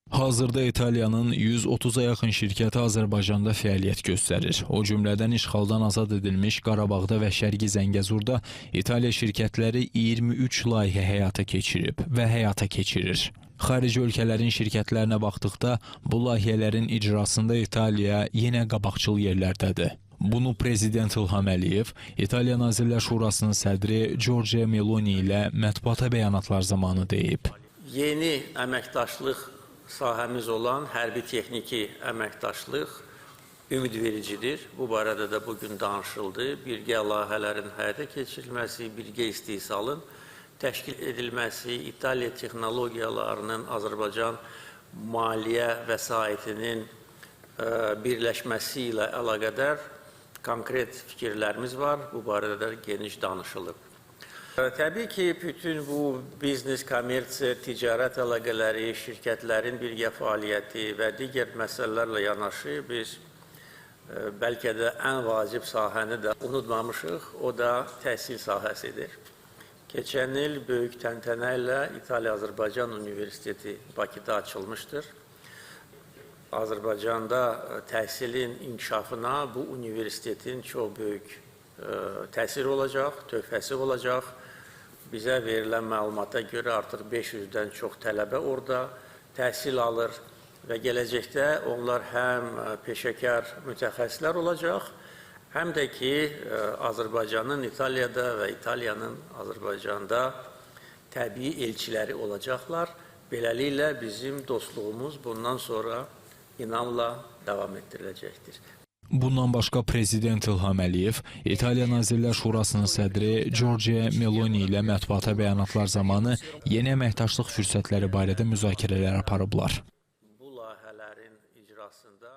Hazırda İtaliyanın 130-a yaxın şirkəti Azərbaycanda fəaliyyət göstərir. O cümlədən işğaldan azad edilmiş Qarabağda və Şərqi Zəngəzurda İtaliya şirkətləri 23 layihə həyata keçirib və həyata keçirir. Xarici ölkələrin şirkətlərinə baxdıqda bu layihələrin icrasında İtaliya yenə qabaqcıl yerlərdədir. Bunu Prezident İlham Əliyev, İtaliya Nazirlər Şurasının sədri Giorgia Meloni ilə mətbuata bəyanatlar zamanı deyib. Yeni əməkdaşlıq sahəmiz olan hərbi texniki əməkdaşlıq ümidvericidir. Bu barədə də bugün danışıldı. Birgə layihələrin həyata keçirilməsi, birgə istehsalın təşkil edilməsi, İtaliya texnologiyalarının Azərbaycan maliyyə vəsaitinin birləşməsi ilə əlaqədar konkret fikirlərimiz var. Bu barədə də geniş danışılıb. Təbii ki, bütün bu biznes, kommersiya, ticarət əlaqələri, şirkətlərin birgə fəaliyyəti və digər məsələlərlə yanaşı biz bəlkə də ən vacib sahəni də unutmamışıq, o da təhsil sahəsidir. Keçən il böyük təntənə ilə İtaliya-Azərbaycan Universiteti Bakıda açılmışdır. Azərbaycanda təhsilin inkişafına bu universitetin çox böyük təsiri olacaq, töhfəsi olacaq. Bizə verilən məlumata görə artıq 500-dən çox tələbə orada təhsil alır və gələcəkdə onlar həm peşəkar mütəxəssislər olacaq, həm də ki, Azərbaycanın İtaliyada və İtaliyanın Azərbaycanda təbii elçiləri olacaqlar. Beləliklə bizim dostluğumuz bundan sonra inamla davam etdiriləcəkdir. Bundan başqa Prezident İlham Əliyev, İtaliya Nazirlər Şurasının sədri Giorgia Meloni ilə mətbuata bəyanatlar zamanı yeni əməkdaşlıq fürsətləri barədə müzakirələr aparıblar. Bu layihələrin icrasında